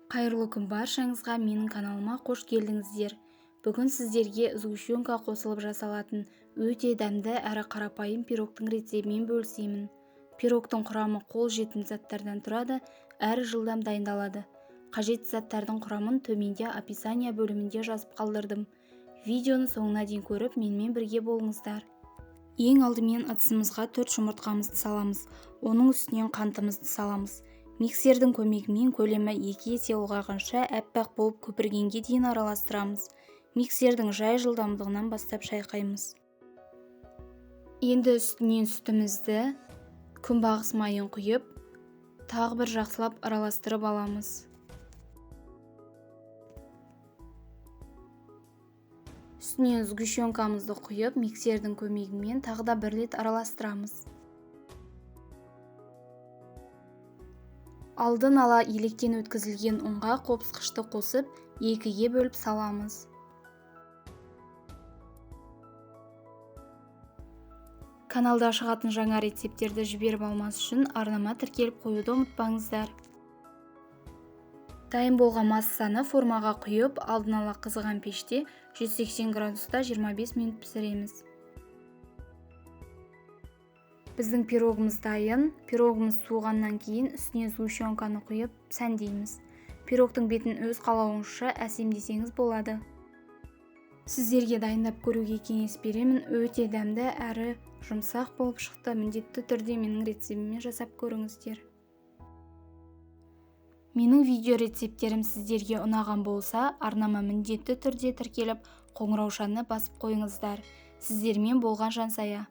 Қайырлы күн баршаңызға, менің каналыма қош келдіңіздер. Бүгін сіздерге сгущенка қосылып жасалатын өте дәмді әрі қарапайым пирогтың рецептімен бөлісемін. Пирогтың құрамы қол жетімді заттардан тұрады, әрі жылдам дайындалады. Қажетті заттардың құрамын төменде описание бөлімінде жазып қалдырдым. Видеоны соңына дейін көріп, менімен бірге болыңыздар. Ең алдымен ыдысымызға 4 жұмыртқамызды саламыз, оның үстінен қантымызды саламыз. Миксердің көмегімен көлемі 2 есе ұлғайғанша әппақ болып көпіргенге дейін араластырамыз. Миксердің жай жылдамдығынан бастап шайқаймыз. Енді үстінен сүтімізді, күнбағыс майын құйып, тағы бір жақсылап араластырып аламыз. Үстінен сгущенкамызды құйып, миксердің көмегімен тағы да бір рет араластырамыз. Алдын ала електен өткізілген ұнға қопсқышты қосып, 2-ге бөліп саламыз. Каналда шығатын жаңа рецепттерді жіберіп алмас үшін арнама тіркеліп қоюды ұмытпаңыздар. Дайын болған массаны формаға құйып, алдын ала қызыған пеште 180 градуста 25 минут пісіреміз. Біздің пирогымыз дайын. Пирогымыз суығаннан кейін үстіне сгущенканы құйып сәндейміз. Пирогтың бетін өз қалауыңызша әсемдесеңіз болады. Сіздерге дайындап көруге кеңес беремін. Өте дәмді әрі жұмсақ болып шықты. Міндетті түрде менің рецептіммен жасап көріңіздер. Менің видео рецепттерім сіздерге ұнаған болса, арнама міндетті түрде тіркеліп, қоңыраушаны басып қойыңыздар. Сіздермен болған Жансая.